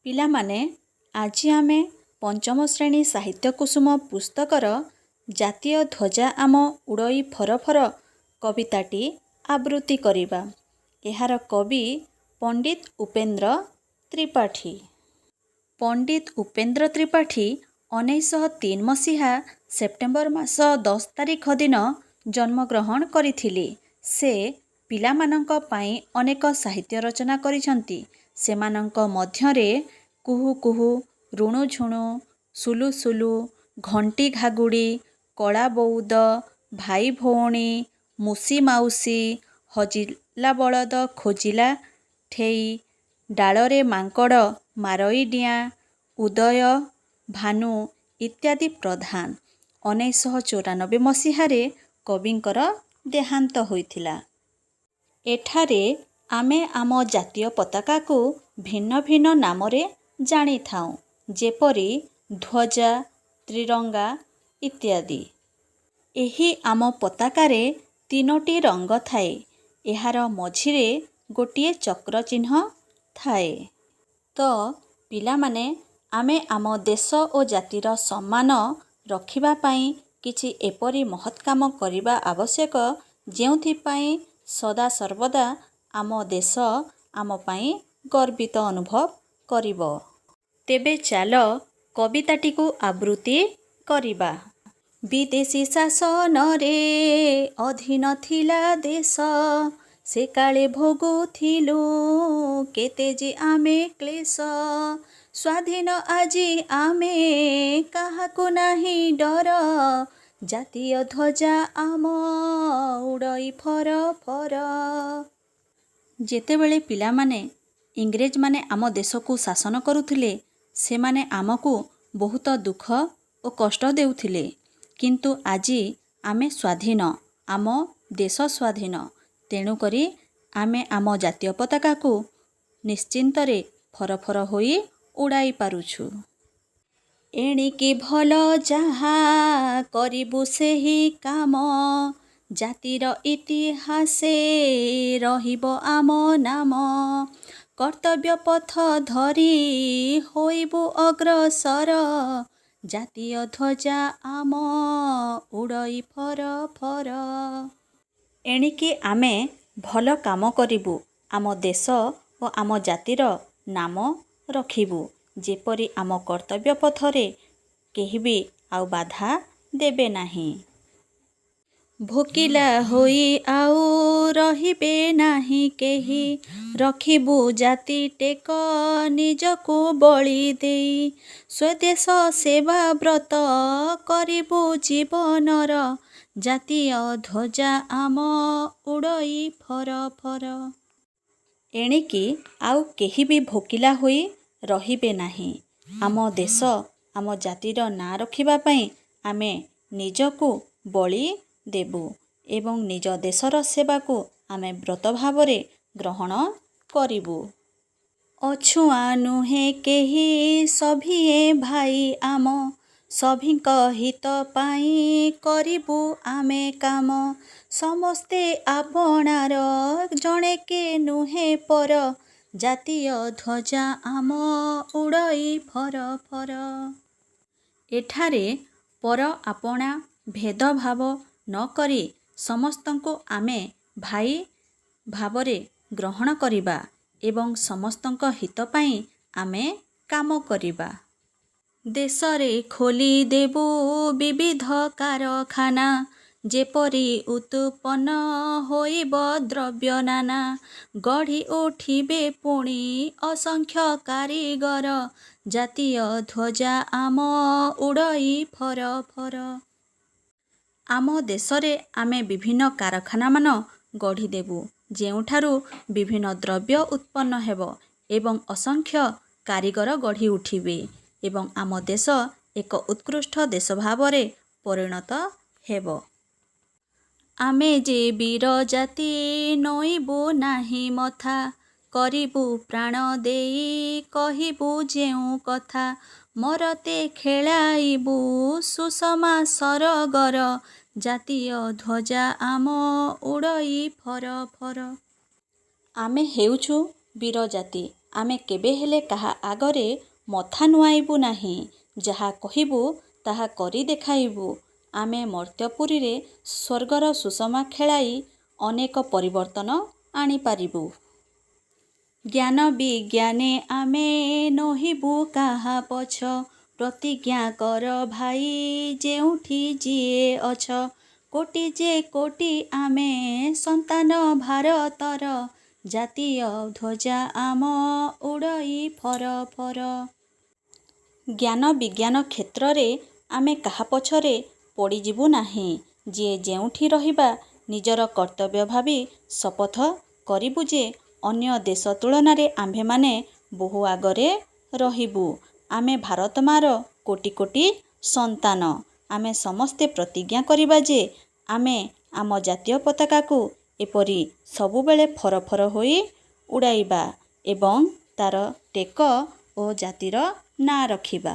ପିଲାମାନେ, ଆଜି ଆମେ ପଞ୍ଚମ ଶ୍ରେଣୀ ସାହିତ୍ୟ କୁସୁମ ପୁସ୍ତକର ଜାତୀୟ ଧ୍ୱଜା ଆମ ଉଡ଼ଇ ଫର ଫର କବିତାଟି ଆବୃତ୍ତି କରିବା। ଏହାର କବି ପଣ୍ଡିତ ଉପେନ୍ଦ୍ର ତ୍ରିପାଠୀ। ପଣ୍ଡିତ ଉପେନ୍ଦ୍ର ତ୍ରିପାଠୀ 1903 ମସିହା ସେପ୍ଟେମ୍ବର ମାସ 10 ତାରିଖ ଦିନ ଜନ୍ମଗ୍ରହଣ କରିଥିଲେ। ସେ ପିଲାମାନଙ୍କ ପାଇଁ ଅନେକ ସାହିତ୍ୟ ରଚନା କରିଛନ୍ତି। ସେମାନଙ୍କ ମଧ୍ୟରେ କୁହୁ କୁହୁ, ରୁଣୁଝୁଣୁ, ସୁଲୁସୁଲୁ, ଘଣ୍ଟି ଘାଗୁଡ଼ି, କଳା ବଉଦ, ଭାଇ ଭଉଣୀ, ମୁସୀ ମାଉସୀ, ହଜିଲା ବଳଦ ଖୋଜିଲା ଠେଇ, ଡାଳରେ ମାଙ୍କଡ଼ ମାରଇ ଡିଆଁ, ଉଦୟ ଭାନୁ ଇତ୍ୟାଦି ପ୍ରଧାନ। 1994 ମସିହାରେ କବିଙ୍କର ଦେହାନ୍ତ ହୋଇଥିଲା। ଏଠାରେ ଆମେ ଆମ ଜାତୀୟ ପତାକାକୁ ଭିନ୍ନ ଭିନ୍ନ ନାମରେ ଜାଣିଥାଉ, ଯେପରି ଧ୍ୱଜା, ତ୍ରିରଙ୍ଗା ଇତ୍ୟାଦି। ଏହି ଆମ ପତାକାରେ ତିନୋଟି ରଙ୍ଗ ଥାଏ। ଏହାର ମଝିରେ ଗୋଟିଏ ଚକ୍ର ଚିହ୍ନ ଥାଏ। ତ ପିଲାମାନେ, ଆମେ ଆମ ଦେଶ ଓ ଜାତିର ସମ୍ମାନ ରଖିବା ପାଇଁ କିଛି ଏପରି ମହତ୍ କାମ କରିବା ଆବଶ୍ୟକ, ଯେଉଁଥିପାଇଁ ସଦାସର୍ବଦା ଆମ ଦେଶ ଆମ ପାଇଁ ଗର୍ବିତ ଅନୁଭବ କରିବ। ତେବେ ଚାଲ କବିତାଟିକୁ ଆବୃତ୍ତି କରିବା। ବିଦେଶୀ ଶାସନରେ ଅଧୀନ ଥିଲା ଦେଶ, ସେକାଳେ ଭୋଗୁଥିଲୁ କେତେ ଯେ ଆମେ କ୍ଳେଶ। ସ୍ୱାଧୀନ ଆଜି ଆମେ, କାହାକୁ ନାହିଁ ଡର, ଜାତୀୟ ଧ୍ୱଜା ଆମ ଉଡ଼ଇ ଫର ଫର। ଯେତେବେଳେ ପିଲାମାନେ, ଇଂରେଜମାନେ ଆମ ଦେଶକୁ ଶାସନ କରୁଥିଲେ, ସେମାନେ ଆମକୁ ବହୁତ ଦୁଃଖ ଓ କଷ୍ଟ ଦେଉଥିଲେ। କିନ୍ତୁ ଆଜି ଆମେ ସ୍ୱାଧୀନ, ଆମ ଦେଶ ସ୍ୱାଧୀନ। ତେଣୁକରି ଆମେ ଆମ ଜାତୀୟ ପତାକାକୁ ନିଶ୍ଚିନ୍ତରେ ଫରଫର ହୋଇ ଉଡ଼ାଇ ପାରୁଛୁ। ଏଣିକି ଭଲ ଯାହା କରିବୁ ସେହି କାମ, ଜାତିର ଇତିହାସେ ରହିବ ଆମ ନାମ। କର୍ତ୍ତବ୍ୟ ପଥ ଧରି ହୋଇବୁ ଅଗ୍ରସର, ଜାତୀୟ ଧ୍ୱଜା ଆମ ଉଡ଼ଇ ଫର ଫର। ଏଣିକି ଆମେ ଭଲ କାମ କରିବୁ, ଆମ ଦେଶ ଓ ଆମ ଜାତିର ନାମ ରଖିବୁ, ଯେପରି ଆମ କର୍ତ୍ତବ୍ୟ ପଥରେ କେହି ବି ଆଉ ବାଧା ଦେବେ ନାହିଁ। ଭୋକିଲା ହୋଇ ଆଉ ରହିବେ ନାହିଁ କେହି, ରଖିବୁ ଜାତି ଟେକ ନିଜକୁ ବଳି ଦେଇ। ସ୍ୱଦେଶ ସେବା ବ୍ରତ କରିବୁ ଜୀବନର, ଜାତୀୟ ଧ୍ୱଜା ଆମ ଉଡ଼ଇ ଫର ଫର। ଏଣିକି ଆଉ କେହି ବି ଭୋକିଲା ହୋଇ ରହିବେ ନାହିଁ। ଆମ ଦେଶ, ଆମ ଜାତିର ନାଁ ରଖିବା ପାଇଁ ଆମେ ନିଜକୁ ବଳି ଦେବୁ ଏବଂ ନିଜ ଦେଶର ସେବାକୁ ଆମେ ବ୍ରତ ଭାବରେ ଗ୍ରହଣ କରିବୁ। ଅଛୁଆଁ ନୁହେଁ କେହି ସଭିଏଁ ଭାଇ ଆମ, ସଭିଙ୍କ ହିତ ପାଇଁ କରିବୁ ଆମେ କାମ। ସମସ୍ତେ ଆପଣାର ଜଣେକେ ନୁହେଁ ପର, ଜାତୀୟ ଧ୍ୱଜା ଆମ ଉଡ଼ଇ ଫର ଫର। ଏଠାରେ ପର ଆପଣା ଭେଦଭାବ ନ କରି ସମସ୍ତଙ୍କୁ ଆମେ ଭାଇ ଭାବରେ ଗ୍ରହଣ କରିବା ଏବଂ ସମସ୍ତଙ୍କ ହିତ ପାଇଁ ଆମେ କାମ କରିବା। ଦେଶରେ ଖୋଲିଦେବୁ ବିବିଧ କାରଖାନା, ଯେପରି ଉତ୍ପନ୍ନ ହୋଇବ ଦ୍ରବ୍ୟ ନାନା। ଗଢ଼ି ଉଠିବେ ପୁଣି ଅସଂଖ୍ୟ କାରିଗର, ଜାତୀୟ ଧ୍ୱଜା ଆମ ଉଡ଼ଇ ଫର ଫର। ଆମ ଦେଶରେ ଆମେ ବିଭିନ୍ନ କାରଖାନାମାନ ଗଢ଼ିଦେବୁ, ଯେଉଁଠାରୁ ବିଭିନ୍ନ ଦ୍ରବ୍ୟ ଉତ୍ପନ୍ନ ହେବ ଏବଂ ଅସଂଖ୍ୟ କାରିଗର ଗଢ଼ି ଉଠିବେ ଏବଂ ଆମ ଦେଶ ଏକ ଉତ୍କୃଷ୍ଟ ଦେଶ ଭାବରେ ପରିଣତ ହେବ। ଆମେ ଯେ ବୀର ଜାତି ନଇଁବୁ ନାହିଁ ମଥା, କରିବୁ ପ୍ରାଣ ଦେଇ କହିବୁ ଯେଉଁ କଥା। ମରତେ ଖେଳାଇବୁ ସୁଷମା ସରଗର, ଜାତୀୟ ଧ୍ୱଜା ଆମ ଉଡ଼ଇ ଫର ଫର। ଆମେ ହେଉଛୁ ବୀର ଜାତି। ଆମେ କେବେହେଲେ କାହା ଆଗରେ ମଥା ନୁଆଁଇବୁ ନାହିଁ। ଯାହା କହିବୁ, ତାହା କରି ଦେଖାଇବୁ। ଆମେ ମର୍ତ୍ତ୍ୟପୁରୀରେ ସ୍ୱର୍ଗର ସୁଷମା ଖେଳାଇ ଅନେକ ପରିବର୍ତ୍ତନ ଆଣିପାରିବୁ। ଜ୍ଞାନ ବିଜ୍ଞାନେ ଆମେ ନୋହିବୁ କାହା ପଛ। ପ୍ରତିଜ୍ଞା କର ଭାଇ ଯେଉଁଠି ଯିଏ ଅଛ। କୋଟି ଯେ କୋଟି ଆମେ ସନ୍ତାନ ଭାରତର। ଜାତୀୟ ଧ୍ୱଜା ଆମ ଉଡ଼ଇ ଫର ଫର। ଜ୍ଞାନ ବିଜ୍ଞାନ କ୍ଷେତ୍ରରେ ଆମେ କାହା ପଛରେ ପଡ଼ିଯିବୁ ନାହିଁ। ଯିଏ ଯେଉଁଠି ରହିବା, ନିଜର କର୍ତ୍ତବ୍ୟ ଭାବି ଶପଥ କରିବୁ ଯେ ଅନ୍ୟ ଦେଶ ତୁଳନାରେ ଆମ୍ଭେମାନେ ବହୁ ଆଗରେ ରହିବୁ। ଆମେ ଭାରତମାର କୋଟି କୋଟି ସନ୍ତାନ। ଆମେ ସମସ୍ତେ ପ୍ରତିଜ୍ଞା କରିବା ଯେ ଆମେ ଆମ ଜାତୀୟ ପତାକାକୁ ଏପରି ସବୁବେଳେ ଫର ଫର ହୋଇ ଉଡ଼ାଇବା ଏବଂ ତା'ର ଟେକ ଓ ଜାତିର ନାଁ ରଖିବା।